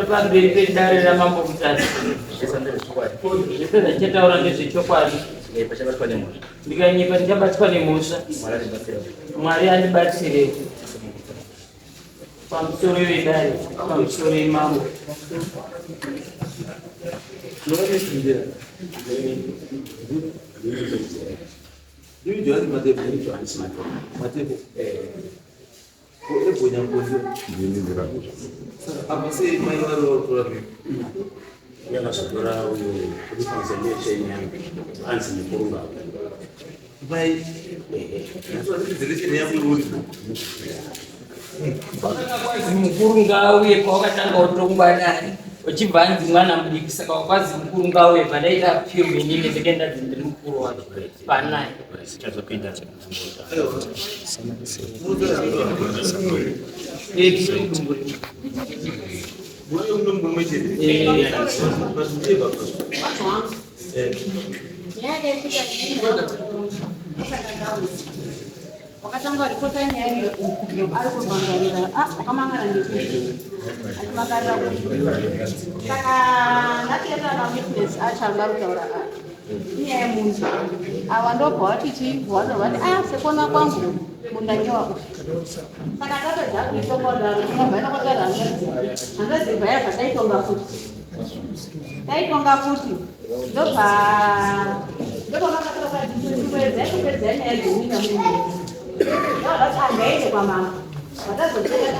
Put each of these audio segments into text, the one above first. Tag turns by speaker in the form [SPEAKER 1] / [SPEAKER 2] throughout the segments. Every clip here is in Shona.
[SPEAKER 1] Pamberi pedare raMambo Mutasa. Zvese zvandichataura ndezvechokwadi. Ndikanyepa ndichabatwa nemhosva. Mwari andibatsire. Pamusoro vedare, pamusoro imambo.
[SPEAKER 2] Matepo.
[SPEAKER 3] Yakazotora uyu kufanisa necheni yangu anzi mukuru ngauye.
[SPEAKER 1] Kwakakwazi mukuru ngauye pawakatanga kutongwa dare uchibva anzi mwana mudiki saka wakwazi mukuru ngauye pandaita appeal inini ndenge ndadzi ndiri mukuru wacho panaye.
[SPEAKER 3] Chazopinda
[SPEAKER 4] Wakatanga ripota nyaya iyi ari kumangarira ah wakamangara ndekuti achimangarira kuti saka ngatienda mawitness acho anga kutaura ah inyaya yemunhu ava ndobva vati chii vanobva vati ah sekuona kwangu munda ngewako saka tapedza kuitonga kudaro tinobva enda kwataura hanzvadzi hanzvadzi ibva yabva taitonga futi taitonga futi ndobva ndobva kupedza nyaya dzenyika muri angaende kwamambo vatazotera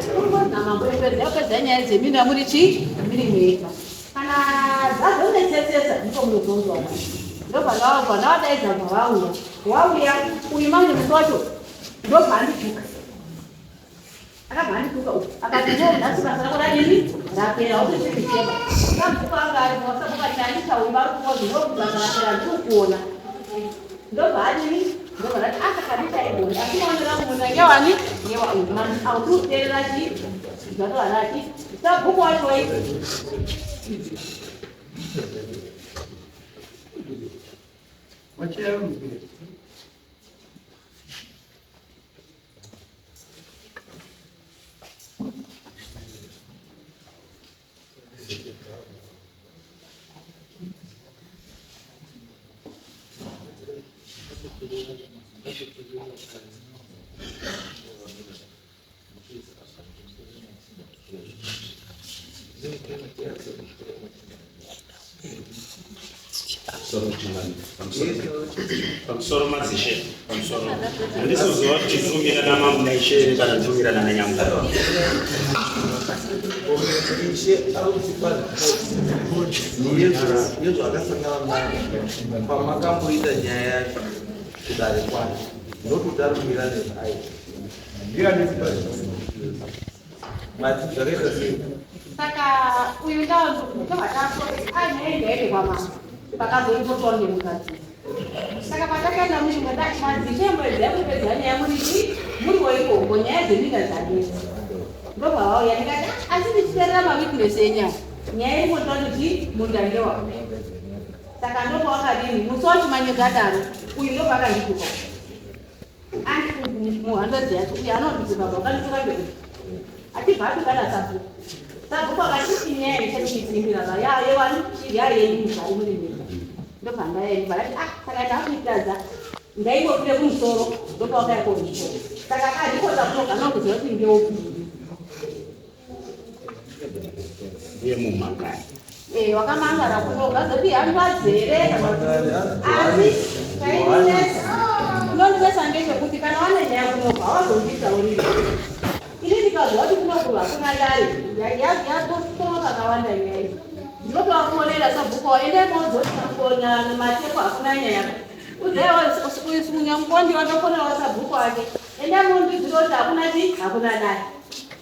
[SPEAKER 4] kupedza kupedza nyaya dzeminda muri chii muri mega kana dzazonetsetsesa ndipo munozonzwa ndobva ndavabva ndavadaidza bva vauya wauya uyu manje musi wacho ndobva andituka akabva andituka uku akati no nhasi basa rako radini rapera autochekucheba sabhuku anga aripo sabhuku ati handichauyi vari kukozi ndokuti basa rapera ndiri kuona ndobva adini ndobva ndati asakadichaigoni asi maonero angu munda ngewani ngewa uyu mani aukuterera chii zvatovarati sabhuku wacho wai
[SPEAKER 3] Pamusoro madzishe, pamusoro. Handisi kuziva kuti ndinomirana namambo naishe here kana ndinomirana nanyamuka.
[SPEAKER 2] Ishe ari kutipa yezvaakasangana nayo pamakamboita nyaya yacho kudare kwacho ndokuti ari kumira nezvayo mati zvakaita sei
[SPEAKER 4] Saka uyu ndaotovataaendaende kwamambo pakazoripotwa ngemukadzi. Saka patakaenda mushinga madzishembo kupedza nyaya muri chii muriwo ikoko nyaya dzeminda dzanetsa. Ndobva vauya ndikati "Ah, asi ndichiteerera mawitness enyaya nyaya iripotwa kuti munda ngewako. Saka ndopawakadini musi wacho manyika adaro uyu ndobva akandituka. Muhanzvadzi yacho uyu anondituka bva wakandituka ngekuti achibva atukana sabhuku sabhuku akati inyaya ichatiisimbira va yewani yayenyu mugari muri nyika ndobva ndaenda vakati ah saka ndakuitadza ndaingofire kumusoro ndopawakaya komusoro saka akaripota kunoga nokuziva kuti ngeupi
[SPEAKER 3] Ndiye mumangani.
[SPEAKER 4] Eh, wakamangara kunoga zoti hanzvadzi here asi chaindinetsa chinondinetsa ngechekuti kana wane nyaya kunoga hawazonditauriri ini ndikazwa kuti kunoku hakuna dare yatosoma kakawanda nyaya iyi ndinotovafonera sabhuku endai mozoona matepo hakuna nyaya udzai munyamukondi watofonera sabhuku wake endai mondidzira kuti hakuna chi hakuna dare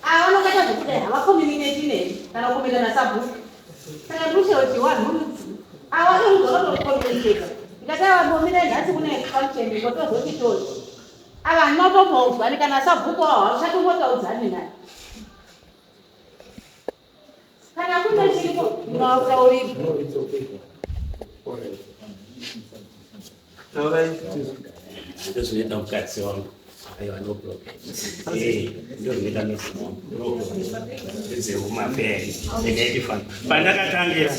[SPEAKER 4] ava vanongaita zvekudai havakominiketi neni kana kukomita nasabhuku saka ndikushaya kuti wanhu ava inozotokominiketa ndikati ava mbomirai nhasi kune function ngotozoti toti ava handina kutomboudzwani kana sabhuku wavo havachatombotaudzani naye kana kune chiripo ndinotaurira
[SPEAKER 2] taurai
[SPEAKER 3] Ndozvinoita mukadzi wangu. Aiwa, no problem. Eh, ndozvinoita nezveumaperi. Ndikaiti pandakatangira.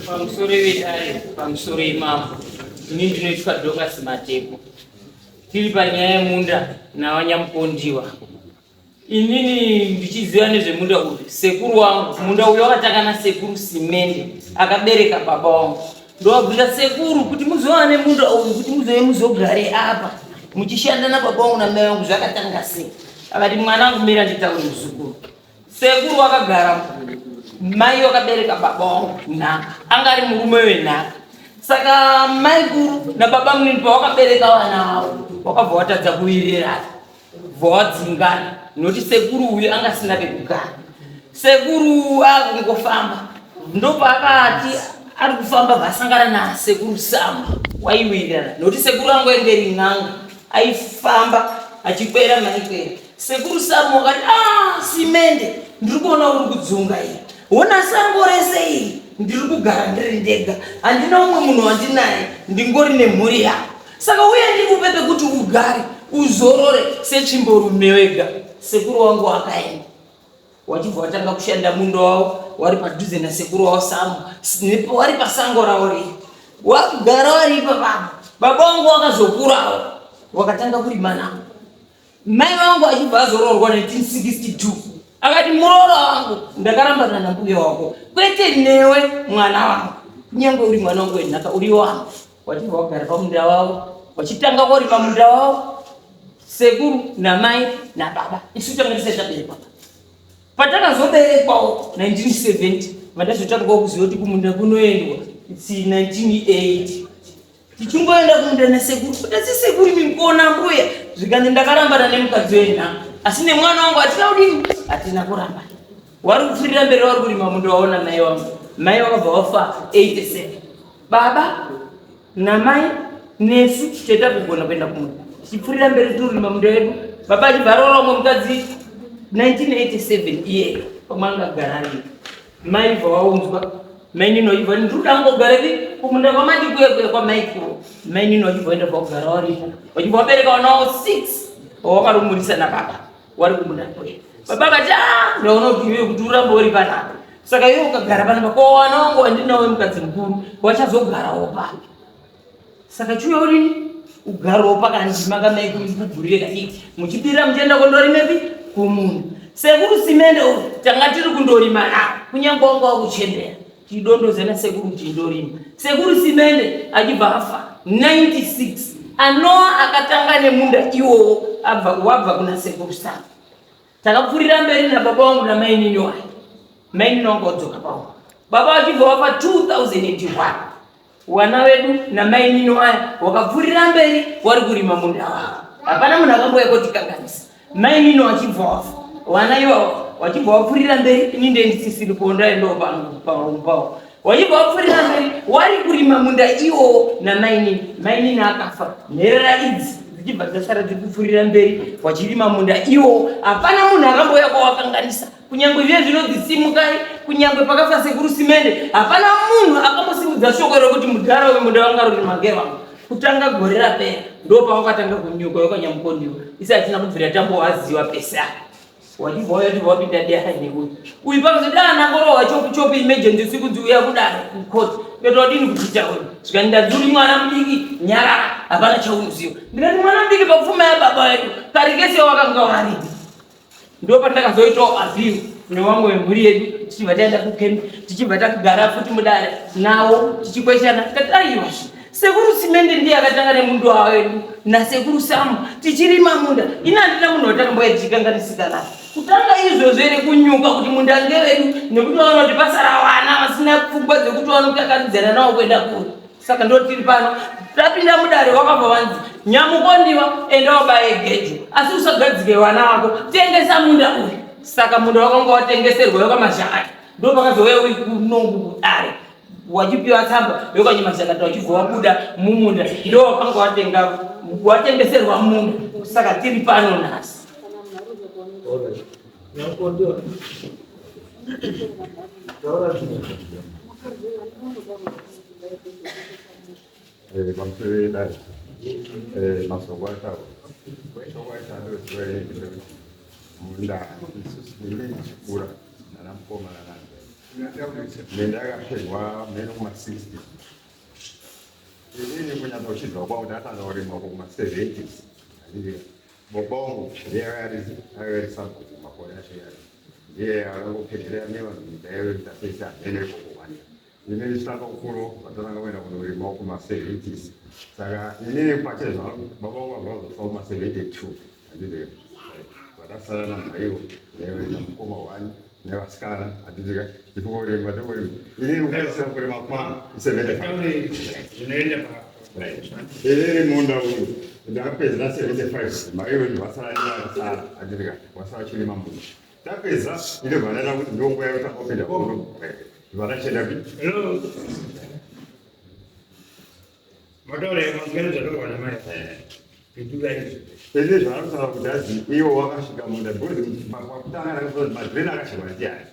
[SPEAKER 1] Pamusoro vedare, pamusoro imambo. Ini ndinoitwa Dorcas Mateko. Tiri panyaya yemunda navanyamukondiwa. Inini ndichiziva nezvemunda uyu, sekuru wangu, munda uyu wakatanga nasekuru Simende akabereka baba wangu. Ndovabvunza sekuru kuti muzowane munda uyu kuti muzove muzogare apa muchishanda nababa wangu namai wangu zvakatanga sei? Akati mwana wangu mira nditaure muzukuru. Sekuru wakagara mai wakabereka baba wangu nhaka, anga ari murume wenhaka. Saka mai guru nababa munini pawakabereka vana vavo wakabva watadza kuwirirana vawadzingana nokuti sekuru uyu anga asina pekugara. Sekuru akungofamba ndopaakati ari kufamba vasangana nasekuru Samu waiwirirana nokuti sekuru angu ainge iri n'anga aifamba achikwera maikwera. Sekuru Samu wakati ah, Simende ndiri kuona uri kudzunga iyi hona sango rese iri ndiri kugara ndiri ndega handina umwe munhu wandinaye ndingori nemhuri yako saka uye ndikupe pekuti ugare uzorore setsvimborume wega. Sekuru wangu akaenda wachibva watanga kushanda munda wavo wari padhuze nasekuru wavo Samu wari pasango ravo riri wakugara wari ipapapo. Baba wangu wakazokurawo wakatanga kurima navo. Mai vangu achibva azoroorwa 1962 akati muroora wangu ndakarambana nambuya wako kwete newe mwana wangu kunyange uri mwana wangu wenhaka uri wangu. Wachibva wagara pamunda wavo wachitanga kurima munda wavo sekuru namai nababa isu tanga tisati taberekwa. Patakazoberekwawo 1970 vandazotangawo kuziva kuti kumunda kunoendwa it's 1980 tichingoenda kumunda nasekuru kuti asi sekuru imi mukuona mbuya zvikanzi ndakarambana nemukadzi wenhaka asi nemwana wangu hatina kudini hatina kurambana. Wari kupfurira mberi wari kurima munda wavo namai wangu. Mai wakabva wafa 87 baba namai nesu cheta kugona kuenda kumunda tichipfurira mberi turima munda yedu. Baba achibva aroora umwe mukadzi 1987 iye pamwe angagara aripo. Mai bva waunzwa mai nino achibva ndiri kuda kungogarepi kumunda kwamati kuye kuye kwamai kuro. Mai nino achibva waenda kwakugara waripo wachibva wabereka vana wavo 6 wawakarumurisa nababa wari kumunda kuye. Baba vakati ah ndaona kuti iwe kuti urambe uri panapa saka iwe ukagara panapa ko wana wangu wandinawo mukadzi mukuru wachazogarawo papi saka chiuya urini ugarewo pakandima kamai kugurire kadiki muchibirira muchienda kondorimepi kumunda. Sekuru Simende uyu tanga tiri kundorima navo kunyange wanga wakuchembera tidondoze nasekuru tindorima. Sekuru Simende achibva afa 96 anoa akatanga nemunda iwowo wabva kuna sekuru Samu. Takapfurira mberi nababa wangu namainini wake. Mainini wangu wadzoka pawo. Baba vachibva wafa 2001. Wana wedu namainini aya wakapfurira mberi wari kurima munda wavo. Hapana munhu akambouya kotikanganisa. Mainini wachibva wafa. Wana iwawo wachibva wapfurira mberi ini ndiye ndisisiri kuonda endawo pawo. Wachibva wapfurira mberi wari kurima munda iwowo namainini. Mainini akafa. Nherera idzi dzichibva dzasara dziri kupfurira mberi wachirima munda iwowo. Hapana munhu akambouya kwawakanganisa. Kunyangwe zviye zvinonzi simukai, kunyangwe pakafa sekuru Simende, hapana munhu akambosimudza shoko rekuti mudhara uyu munda wanga ruri magero wangu. Kutanga gore rapera ndo pawakatanga kunyuka wakanyamukondiwa. Isi hatina kubvira tambowaziwa pese apa. Wachibva wauya uchibva wapinda dare neuyu. Uyu pakazoti ndangorohwa chopu chopu emergency usiku kunzi uya kudare kucourt. Ndikati wadini kuti taure. Zvikanzi ndadzi uri mwana mudiki nyarara hapana chaunoziva. Ndikati mwana mudiki papfuma yababa vedu kare kese wakanga waripi. Ndo pandakazoitawo appeal nevamwe vemhuri yedu tichibva taenda kucamp tichibva tagara futi mudare navo tichikweshana tikati aiwa sekuru Simende ndiye akatanga nemunda wedu nasekuru Samu tichirima munda. Ini handina munhu watakamboya tichikanganisika naye. Kutanga izvozvo here kunyuka kuti munda ngewedu nekuti vaona kuti pasara vana vasina pfungwa dzekuti vanokakanidzana navo kuenda kure. Saka ndo tiri pano tapinda mudare wakabva wanzi nyamukondiwa enda wabaye gejo asi usagadzike vana vako tengesa munda uyu. Saka munda wakanga watengeserwa yokamazhakata ndo pakazouya uyu kunongu kudare wachipiwa tsamba yokanyamazhakata wachibva wabuda mumunda ndo wakanga watengeserwa munda. Saka tiri pano nhasi.
[SPEAKER 5] Pamusoro yedare, masoko ataura shoko acho andoziva munda isusu inenge ichikura nana mukoma nananza minda yakapedwa mheno kuma-60. Inini kunyatsa uchibva kwangu ndatanga kurima kuma-70s. Handiti baba wangu ndiye ari sabhuku makore acho yari, ndiye akangopedzera nevanhu minda yayo taseisa hameno ikoko kwanika. Inini ndichitanga kukuru vatotanga kuenda kunorima kuma-70s. Saka inini pachezvangu baba vangu vabva vazofa kuma-72, handiti vatasara namaiwo namukoma one nevasikana, handitika ndikurima ndikurima. Inini kukaisira kurima kwangu 75.
[SPEAKER 3] Zvinoenda.
[SPEAKER 5] Inini munda uyu ndakapedza 75, maiwo ndivasara nevasara, handitika wasara chirima munda. Tapedza inobva ndaita kuti ndonguva yekutanga kupinda kuno vatachenda.
[SPEAKER 3] Hello. Mataura mangano zvataurwa namai. Pindurai.
[SPEAKER 5] Ini zvaanotaura kuti azi iwo wakasvika munda because pakutanga ndakafunga kuti madhireni akasvikwa ndiani.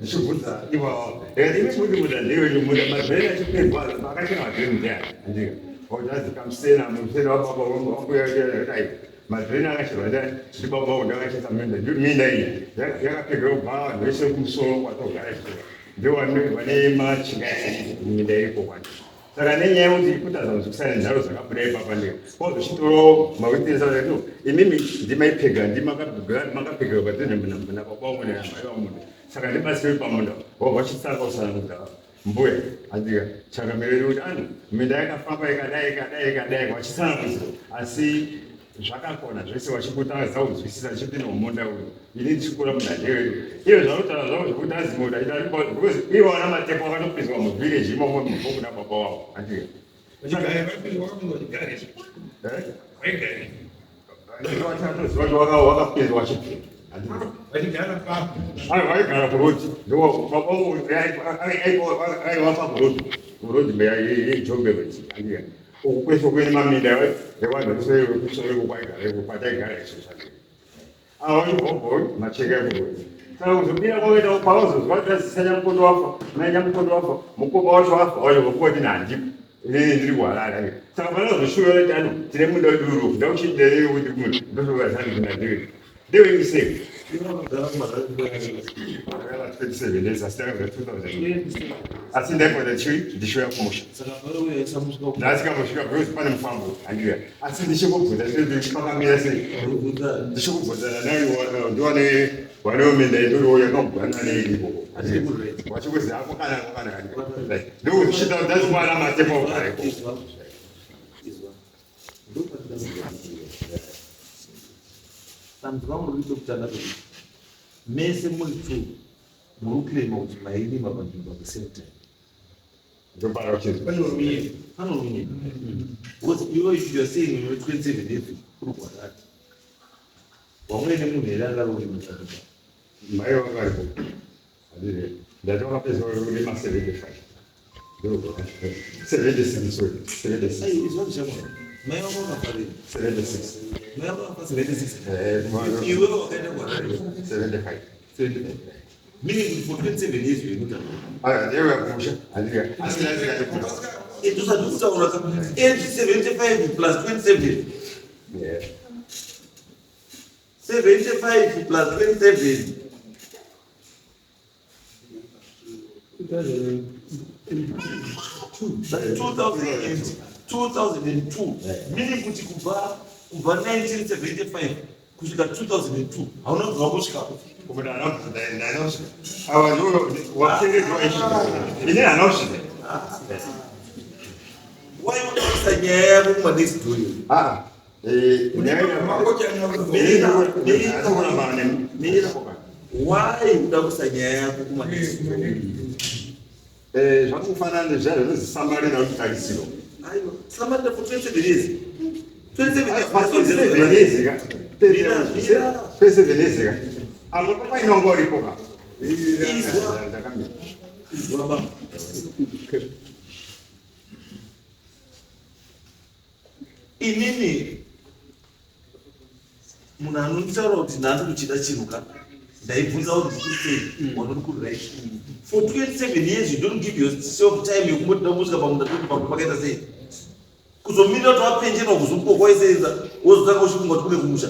[SPEAKER 5] Ndichibvunza iwawo, ndikati imi kuti munda ndewenyu, munda madhireni achipedzwa akachena madhireni ndiani? Andika kuti azi kamusena musena wababa wambuya ai madhireni akachirwa ndiani, ndibaba wangu ndakachesa minda. Minda iyi yakapedzwa kubva vanhu vese kumusoro kwatogara isusu ndio vane machinga minda iripo kwani. Saka nenyaya yekuti kutadza kunzwisisana nenharo dzakabuda ipapa, ndika kwazochitorawo mawitness akati no, imimi ndimaipega, ndimakapegera padhuze nababa vangu namai vangu munda, saka ndibatsirei pamunda. Wabva wachitsanga kusanangudza mbuya, andika changamireri kuti ano minda yakafamba ikadai ikadai ikadai, wachitsanangudza asi zvakakona zvese wachikutadza kunzwisisa chiti nomunda uyu ini ndichikura munda ndewedu. Iyo zvanotaura zvavo zvekuti azi munda because ivo vana matepo akatopinzwa muvillage imomo mubhuku nababa wavo, andika. Toziva kuti wakapinzwa chibvira vaigara kurodi, aiwapa kurodi, kurodi yejombe rodi, andika uku kwese kune maminda evanhu kusoro kwaigara kwataigara isusu ava vachibhobho macheka ekurodi. Saka kuzobira kwakaita pavazozwa kuti azisa nyamukondo wafa, mai nyamukondo wafa, mukoma wacho wafa, wacho vokuwa kuti handipo, inini ndiri kuHarare. Saka panazoshuva kuti ano tine munda wedu uri ndauchinderei kuti munhu ndosokazani kuna ndewe ndewe misei 27 days, asi ndakabva 2000, asi ndaipota chii ndishuya kumusha ndasikamusvika because pane mufambo, handiya. Asi ndichikubvunza chii pakamira sei, ndichikubvunzana nayo ndiwane wanewo minda indoriwo yakagwana neiriko wachikuzi hako kana kwakanaka ndokuchita ndazikwana matepo ugareko.
[SPEAKER 2] Dambudziko vangu riri pekutanga pekuti mese muri two muri kuclaima kuti mairima panzvimbo at the same time.
[SPEAKER 5] Ndopara uchizwa.
[SPEAKER 2] Panorumye because iwe, if you are saying iwe 27 years uri kuHarare, wamwene munhu here anga ari kurima panzvimbo?
[SPEAKER 5] Mai vangu aripo, handiti ndati wakapedza kurima 75, 76, sorry, 76.
[SPEAKER 2] Ai, izwa zvishamwari, mai vako vakafa rini?
[SPEAKER 5] 76.
[SPEAKER 2] Mai vako vakafa 76, iwe wakaenda kuHarare
[SPEAKER 5] 75.
[SPEAKER 2] 75, meaning for 27 years you are not
[SPEAKER 5] Aya ndewe kumusha, handiti asi ndazikati
[SPEAKER 2] Tusati kutaura age 75 plus 27. 75 plus 27. That's 2000 2002, meaning kuti kubva 1975 kusvika 2002 hauna kubva wambosvikapo.
[SPEAKER 5] Kuti ndanosvika ava ndo watengerwa ichi, ini hanosvika.
[SPEAKER 2] Why unoisa nyaya yako kuma next door iwe?
[SPEAKER 5] Ah,
[SPEAKER 2] Mira, why uda kuisa nyaya yako kuma next door?
[SPEAKER 5] Zvakufanana nezviya zvinozi samarira kutarisiro.
[SPEAKER 2] Aiwa, samarira for 27 years, 27 years.
[SPEAKER 5] 27 years ka, apo papainonga uripo ka.
[SPEAKER 2] Izwa. Izwa baba. Inini munhu anonditaura kuti nhandi kuchida chinhu ka. Ndaibvunza kuti ndikuri sei, wanoti kuri right. For 27 years you don't give yourself time yekumboti ndambosvika pamunda toti pamunda pakaita sei. Kuzomirira kuti wapenjena kuzombuka kwaisenza wozotanga uchifunga kuti kune kumusha.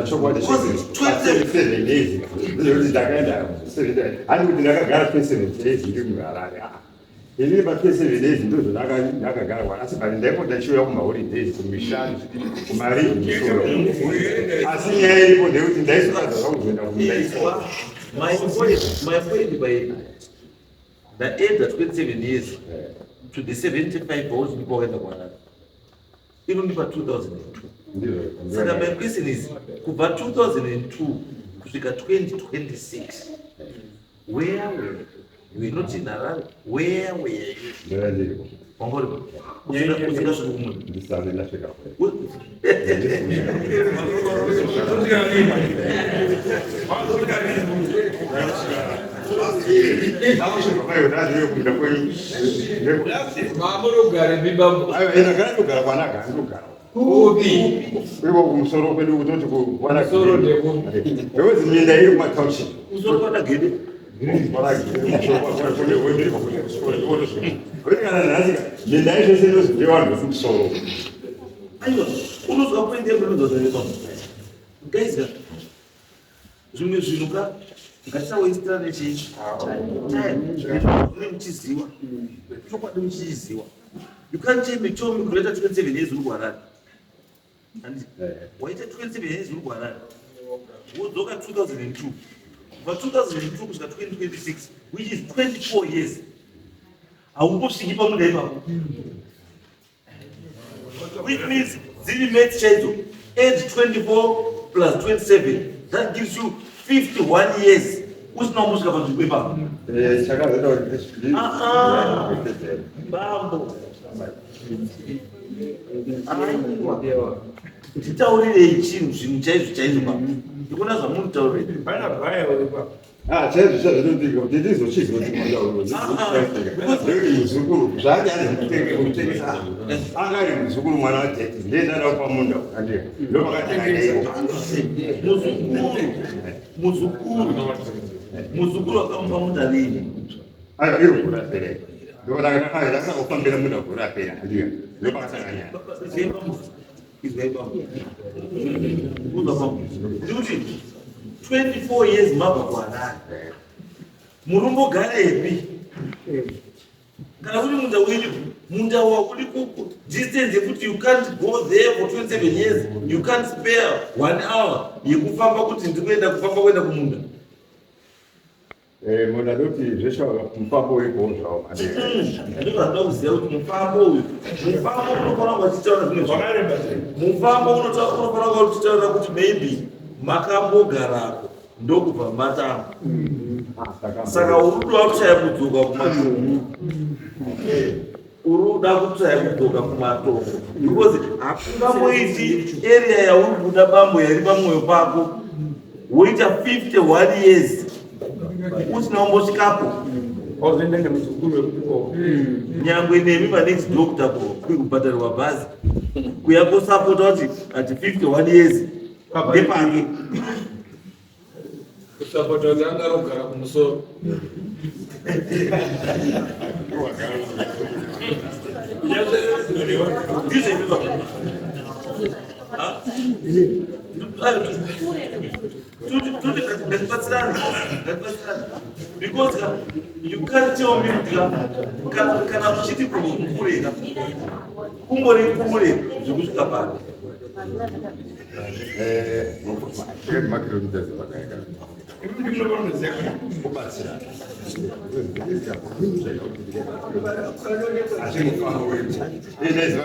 [SPEAKER 5] Chokwadi 27 years ndekuti ndakaenda, handi kuti ndakagara 27 days ndiri muHarare. Inini pa 27 days ndozvo ndakagara, asi but ndaipota ndichiuya kumaholidays, kumishani, kumari kumusoro. Asi nyaya iripo ndeyekuti ndaizotadza zvakuzoenda kumunda ikoko.
[SPEAKER 2] My point by ndaenda 27 years to the 75 hours ndipo wakaenda kuHarare inondipa 2002.
[SPEAKER 5] Ndizvo.
[SPEAKER 2] Saka my question is, kubva 2002 kusvika 2026, where were you? You were not in Harare. Where were you?
[SPEAKER 5] Ndova ndiriko.
[SPEAKER 2] Wanga uripo usingasviki kumunda?
[SPEAKER 5] Ndisati ndasvika kure. Ndasvika kwenyu.
[SPEAKER 6] Mamunogarepi, bambo?
[SPEAKER 5] Aiwa, ndagara, ndogara kwanaka, ndogara.
[SPEAKER 6] Kupi?
[SPEAKER 5] Iko kumusoro kwedu, kutoti kwana.
[SPEAKER 6] Kumusoro ndekupi?
[SPEAKER 5] Because minda iri kumatownship.
[SPEAKER 2] Usoro kwanagede.
[SPEAKER 5] Kana nhasi minda izvose inozi ndevanhu vekumusoro.
[SPEAKER 2] Aiwa, unozwa point yangu inozwa guys ka, zvimwe zvinhu ka ngatisawaistirane nechii time. Zvine muchiziwa chokwadi, muchiziwa. You can't tell me kuti waita 27 years uri kuHarare. Handiti waita 27 years uri kuHarare, wodzoka 2002, kubva 2002 kusvika 2026, which is 24 years, haumbosviki pamunda ipapo, which means dziri maths chaidzo, add 24 plus 27, that gives you 51 years usina kumbosvika panzvimbo ipapo.
[SPEAKER 5] Chakazoita kuti
[SPEAKER 2] Ah, ah. Bambo, aiwa, nditaurirei chinhu, zvinhu chaizvo chaizvo bambo, ndikuona zvamunotaurirei.
[SPEAKER 6] Pana bhaya uripa.
[SPEAKER 5] Ah, chaizvo chazvinoitika kuti ndizochizwa kuti muzukuru zvaati ari kutengesa, anga ari muzukuru, mwana watete, ndiye ndada kupa munda, andika ndopakatenga.
[SPEAKER 2] Muzukuru akamupa munda rini?
[SPEAKER 5] Aiwa, iri gore rapera, ndokufambira munda gore rapera, andika ndopakatanga nyaya.
[SPEAKER 2] Izwai bambo, izwai bambo, uzwa bambo, ndikuti 24 years mabva kuHarare, murumbogarepi? Kana kuri munda wenyu, munda wauri ku distance yekuti you can't go there for 27 years, you can't spare one hour yekufamba kuti ndikuenda kufamba kuenda kumunda.
[SPEAKER 5] Munda ndoti zveshe mufambo uripo zvawo.
[SPEAKER 2] Ndinoda kuziva kuti mufambo uyu, mufambo unofanira kunge uchitaura zvimwe zvinhu.
[SPEAKER 6] Wakareba sei?
[SPEAKER 2] Mufambo unofanira kunge uchitaura kuti maybe makambogarako ndokubva matamba, saka uri kuda kushaya kudzoka kumatongo, uri kuda kutsvaya kudzoka kumatongo, because hakungamboiti area yauri kuda, bambo, yairi pamwoyo pako, woita 51 years usina kumbosvikapo.
[SPEAKER 6] Wazoenda nemuzukuru wekuti ko.
[SPEAKER 2] Nyangwe nemi manext door, kubhadharirwa bhazi kuya kosapota kuti ati 51 years ndepake.
[SPEAKER 6] Kusapota kuti anga rogara kumusoro.
[SPEAKER 2] Ndizvo izvozvo. Ha? Tuti ngatibatsirane, ngatibatsirane, because you can't tell me kuti kana muchiti kure ka, kungori kure zvekusvika pano.
[SPEAKER 5] Makilometers vakaeka kubatsira, asi mufambo wedu inaiziva.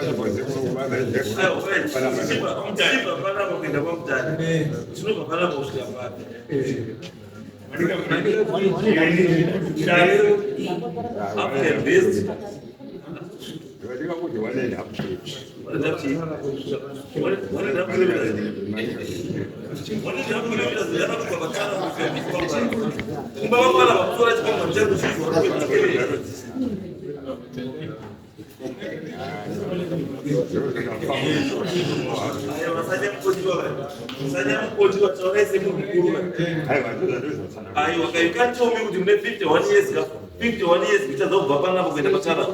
[SPEAKER 2] Tichibva panapa kuenda kwaMutare, tinobva panapa kusvika papi? African based.
[SPEAKER 5] Ndingakuti 1.5.
[SPEAKER 2] 1.5 kilometers, 1.5 kilometers yakabva patara kusvika kumba kwakwana pakutora chikwangwani chari kuchinzwa. Aiwa, you can't tell me kuti mune 51 years ka 51 years kuchadza kubva panapa kuenda patara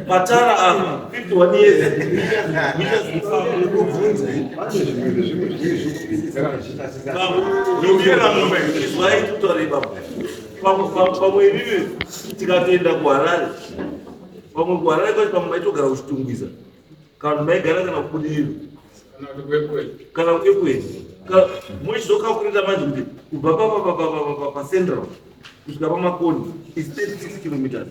[SPEAKER 2] patara apa 51 years. Izwai kutaura ipapo. Pamwe imimi tikatoenda kuHarare, pamwe kuHarare kwacho pamwe maitogara kuChitungwiza kana maigara kana kuBudiriro kana kuEkwezi, mochizokakurira manje kuti kubva paCentral kusvika paMakoni is 36 kilometers.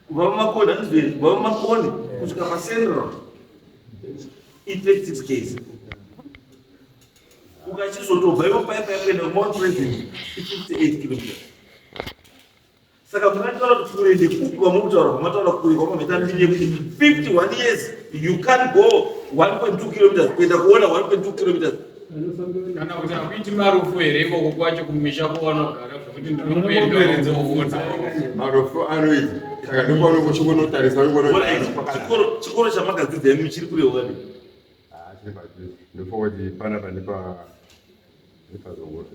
[SPEAKER 2] Kubva paMakoni, handizveri, kubva paMakoni kusvika paCentral i36 ks. Ukachizotobva ivo paya paya kuenda kuMount President i58 kilometers. Saka mungataura kuti kure ndekupi kwamuri kutaura, kwamataura kure kwamamheta ndiri yekuti 51 years you can't go 1.2 kilometers kuenda kuona 1.2 kilometers.
[SPEAKER 6] Kana kuti hakuiti marufu here ikoko kwacho kumisha kwavanogara zvekuti ndinokuenda kuona?
[SPEAKER 5] Marufu anoita, saka ndokwaunongochigonotarisa.
[SPEAKER 2] Chikoro chamakadzidza imi chiri kure wakadii?
[SPEAKER 5] Ndopokoti panapa ndepazongoro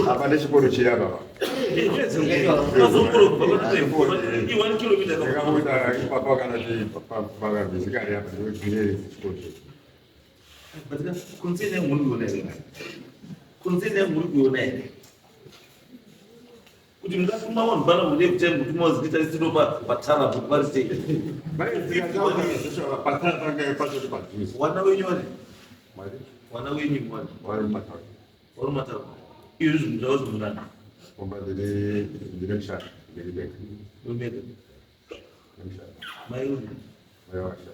[SPEAKER 5] apa nechikoro chiri apa. Ndakakuita ipapa kana kuti pakabhisikari apa ndokugirere chikoro chiri.
[SPEAKER 2] Concern yangu muri kuiona here? Concern yangu muri kuiona here? Kuti mungatuma vanhu pana kuti every time kutuma vazitarisiro patara kuti vari sei?
[SPEAKER 5] Patara panga pachoti padhuze.
[SPEAKER 2] Wana wenyu vari? Wana wenyu vari?
[SPEAKER 5] Vari mumataura.
[SPEAKER 2] Vari mumataura. Izvi zvinhu zvavo zvimunana.
[SPEAKER 5] Komba ndine mushana, ndiri beka.
[SPEAKER 2] Uri mega.
[SPEAKER 5] Nemushana.
[SPEAKER 2] Mai uri?
[SPEAKER 5] Mai wakashata.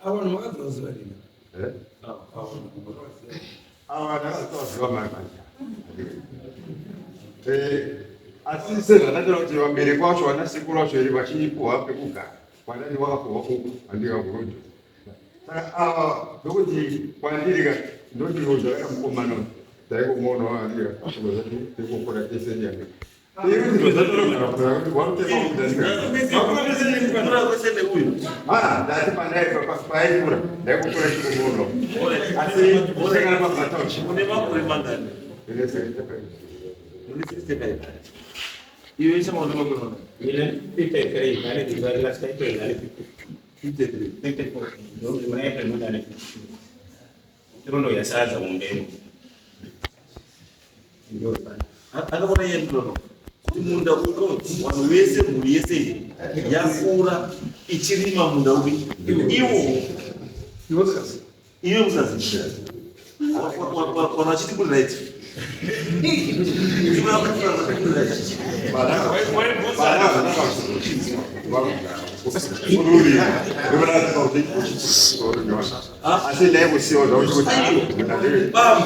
[SPEAKER 6] Ava vanhu makazovaziva rini?
[SPEAKER 5] Eh?
[SPEAKER 6] Ava vanhu makazovaziva.
[SPEAKER 5] Ava ndakatovaziva mai manje. Asi sezvandataura kuti vabereki vacho vana sekuru vacho here vachipuhwa pekugara, kwanani wakapuhwa kuku handikakurojo. Saka ava ndokuti kwandiri ka ndoti zvakaita mukomana uyu taingomuonawo andika tikokura tese ndiyani.
[SPEAKER 2] Kura kwese neuyu.
[SPEAKER 5] Ndati paikura ndaikukura chikomono, asi usakana pamatauchi.
[SPEAKER 2] Une makore mangani?
[SPEAKER 5] Ndine 65.
[SPEAKER 2] Une 65. Iwe chama une makore mangani?
[SPEAKER 3] Ine 53, ane ndizvari last April ane
[SPEAKER 2] 53.
[SPEAKER 3] 54. Ndokuti muna April muna ane 52. Tirondo yasadza mumberi.
[SPEAKER 2] Akaona iye ndinono kuti munda uno vanhu vese mhuri yese iyi yakura ichirima munda upi iwo iwe musazi vanhu vachiti kuri right. Iwe wakakura vachiti kuri right.
[SPEAKER 5] Asi ndaikusiwa zvakuti
[SPEAKER 2] Bam,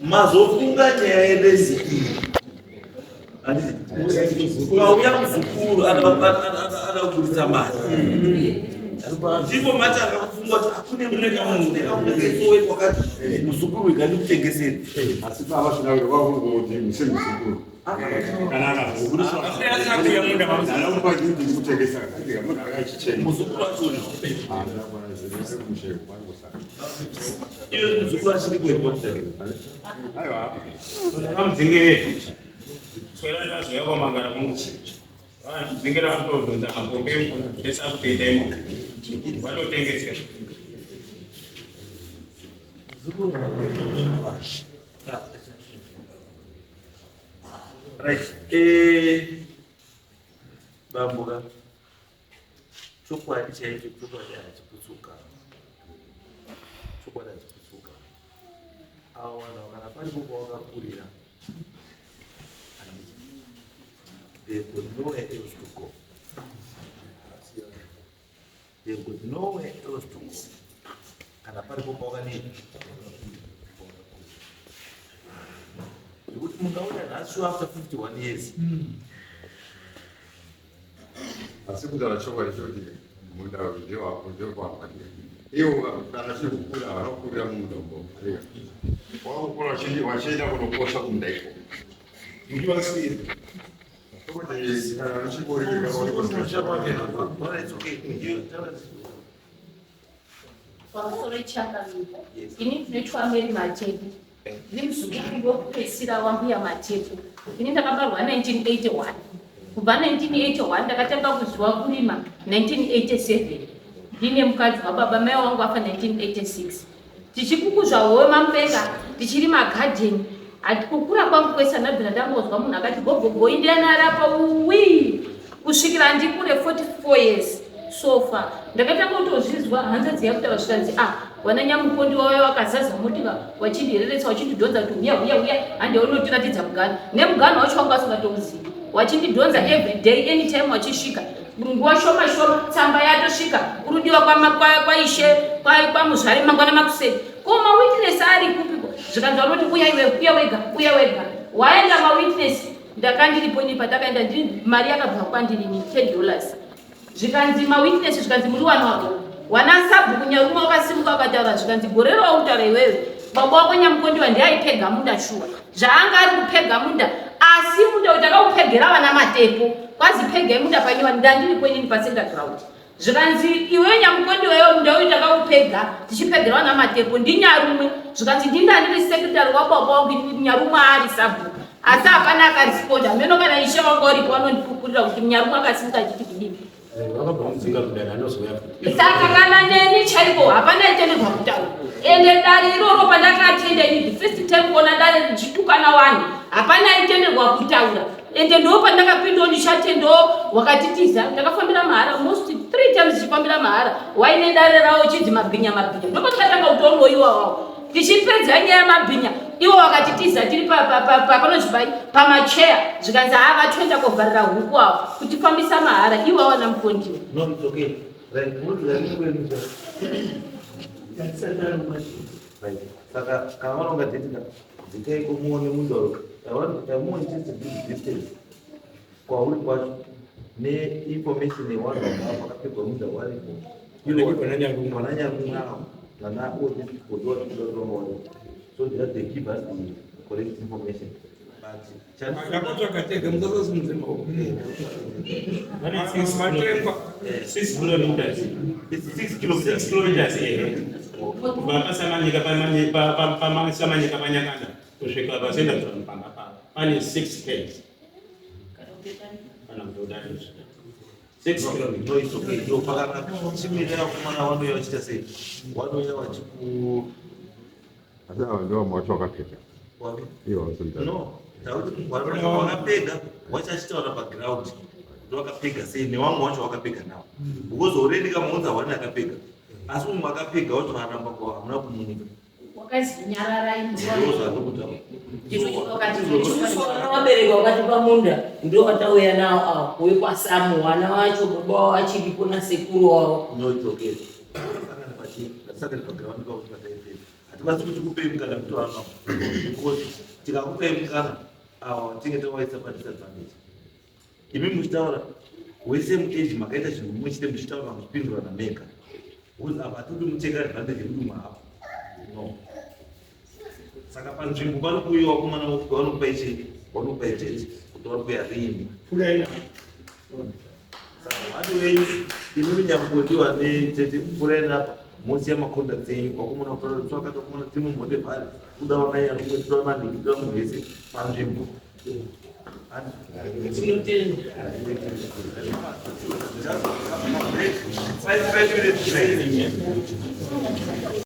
[SPEAKER 2] mazofunga nyaya yelezi iyi. Handiti ukauya muzukuru ada kuburitsa mari, ndipo matanga kufunga kuti akune munekamunekamunekasowe kwakati muzukuru wega ndikutengeseri.
[SPEAKER 5] Asi baba zvina vakungoti muse muzukuru kana akazokutengesa munhu akachichena.
[SPEAKER 2] Muzukuru achoni iyo muzukuru achiri kuenda.
[SPEAKER 5] Aiwa.
[SPEAKER 3] Vamudzingerei. Swera ndazouya kwamangara mungu. Vandidzingera kutodhonza mapombe ese akutoita imomo. Vatotengesera.
[SPEAKER 2] Right, bambo ka, chokwadi chaicho, chokwadi hachiputsuka, chokwadi hachiputsuka. Ava vanhu kana paripo pawakakurira, handiti they've got nowhere else to go, they've got nowhere else to go kana paripo pawakadii zvekuti mungauya nhasi after 51 years.
[SPEAKER 5] Asi kutaura chokwadi chekuti munda ndewako, ndekwako. Iwo kana chiri kukura havana kukurira mumunda umo. Wakukura wachienda kunokosha kumunda ikoko.
[SPEAKER 7] Muchivasiya.
[SPEAKER 5] Kuti kana uchingori
[SPEAKER 8] Pamusoro ichangamira. Ini ndinoitwa Mary Matepu. Ndiri muzukuru wekupedzisira wambuya Matepu. Ini ndakabarwa 1981. Kubva 1981 ndakatanga kuziva kurima 1987. Ndine mukadzi wababa, mai wangu afa 1986. Tichikukuzva howe mamupenga, tichirima gadheni. Ati kukura kwangu kwese andabvira ndangozwa munhu akati gogogo indiana rapa uwi kusvikira ndikure 44 years so far. Ndakatanga kutozvizwa hanzvadzi yakutaura zvikanzi, ah, wana nyamukondi wauya wakazaza motika wachindireretsa, wachindidhonza kuti uya, uya, uya, hande unotiratidza mugano. Nemugano wacho wanga usingatomuzivi, wachindidhonza every day, anytime wachisvika nguva shoma shoma, tsamba yatosvika, urudiwa kwaishe kwamuzvare mangwana makuseni. Ko mawitness ari kupiko? Zvikanzi vanoti uya iwe, uya wega, uya wega. Waenda mawitness, ndakandiripo ini patakaenda, ndiri mari yakabva kwandiri ni $10. Zvikanzi mawitness, zvikanzi muri wana wako wana sabhuku nyarume wakasimuka wakataura, zvikanzi gore rawakutaura iwewe, baba wako Nyamukondiwa ndiaipega munda shuwa, zvaanga ari kupega munda, asi munda uyu takaupegera vana Matepo, kwazi pegai munda panyiwa. Ndandiripo inini pacenter ground. Zvikanzi iwewe Nyamukondiwa, iwe munda uyu takaupega tichipegera vana Matepo, ndinyarume. Zvikanzi ndindandiri secretary wababa wangu nyarume ari sabhuku, asi hapana akaresponda meno. Kana ishe wanga uripo vanondipupurira kuti nyarume akasimuka achiti kudini.
[SPEAKER 3] Vakabva mudzinga kudare, anozouya futi.
[SPEAKER 8] Saka kana neni chaiko hapana itenderwa kutaura. Ende dare iroro pandakatenda ini the first time kuona dare richitukana vanhu, hapana itenderwa kutaura. Ende ndo pandakapindawo ndichatendawo wakatitiza. Ndakafambira mahara most three times, tichifambira mahara waine dare rawo chidzi mabhinya mabhinya. Ndo pandakatanga kutoonwo iwawawo tichipedza nyaya yamabhinya iwo wakatitiza tiri panonzi pai pamacheya. Zvikanzi haa, vatoenda kovharira huku avo kutifambisa mahara iwo awana mukondiwa.
[SPEAKER 2] No, it's okay. Right, munotoda. Right. Saka kana varonga date ka, dzikaiko muone munda uyu. I want I'm more interested in this distance kwauri kwacho neinformation yevanhu vanga vakapegwa munda waripo.
[SPEAKER 7] Vananyarume.
[SPEAKER 2] Vananyarume nana all these people ndo vatinoda kuti vangaone, so that they give us the correct information. But
[SPEAKER 7] Takatsvaga tega, musasasimudze maoko. Matengwa.
[SPEAKER 3] 6 kilometers.
[SPEAKER 2] It's 6 kilometers.
[SPEAKER 3] 6 kilometers, ehe, kubva paSamanyika, paSamanyika paNyakanda kusvika pacenter ground pamba pavo pane 6 ks kana kuti udarisa 6 kilometers.
[SPEAKER 2] No, it's okay. No, pakanaka. Chimirira vakomana vanouya vachiita sei? Vanouya vachiku
[SPEAKER 5] Asi ava ndivo wacho wakapfeka.
[SPEAKER 2] Wapi?
[SPEAKER 5] Ivo vasonda.
[SPEAKER 2] No, takuti wakapega wachachitaura paground kuti wakapega sei nevamwe wacho wakapega navo, because already kamuunza one akapega, asi umwe akapega wacho aramba, kwa hamuna kumunika.
[SPEAKER 8] Wakazinyararai.
[SPEAKER 2] Ndo zvandokutaura.
[SPEAKER 1] Isusu vana vabereki vakatipa munda ndo vatauya nawo ava wekwasamu, vana vacho baba wavo vachiripo nasekuru wavo.
[SPEAKER 2] No, it's okay. Ngatisangane paground pakuti pataipedza. Hatikwanisi kuti kupei mukana kutaura navo, because tikakupei mukana awa tinge tawaisa padisadvantage. Imi muchitaura wese muage makaita zvinhu mumwe chete, muchitaura muchipindurana mega, because apa hatidi muteka advantage yekuti umwe hapo. No, saka panzvimbo pari kuuyiwa vakomana vanokupai chii, vanokupai chete kuti vari kuya riini. Saka wani wenyu imimi nyamukondiwa netete pfurai napa, mosiya macontacts enyu. Vakomana tsvakata vakomana timu mhonde vhari kuda vananyarume, toda manhingi, toda munhu wese panzvimbo.
[SPEAKER 1] Tinotenda.
[SPEAKER 2] 5 minutes break.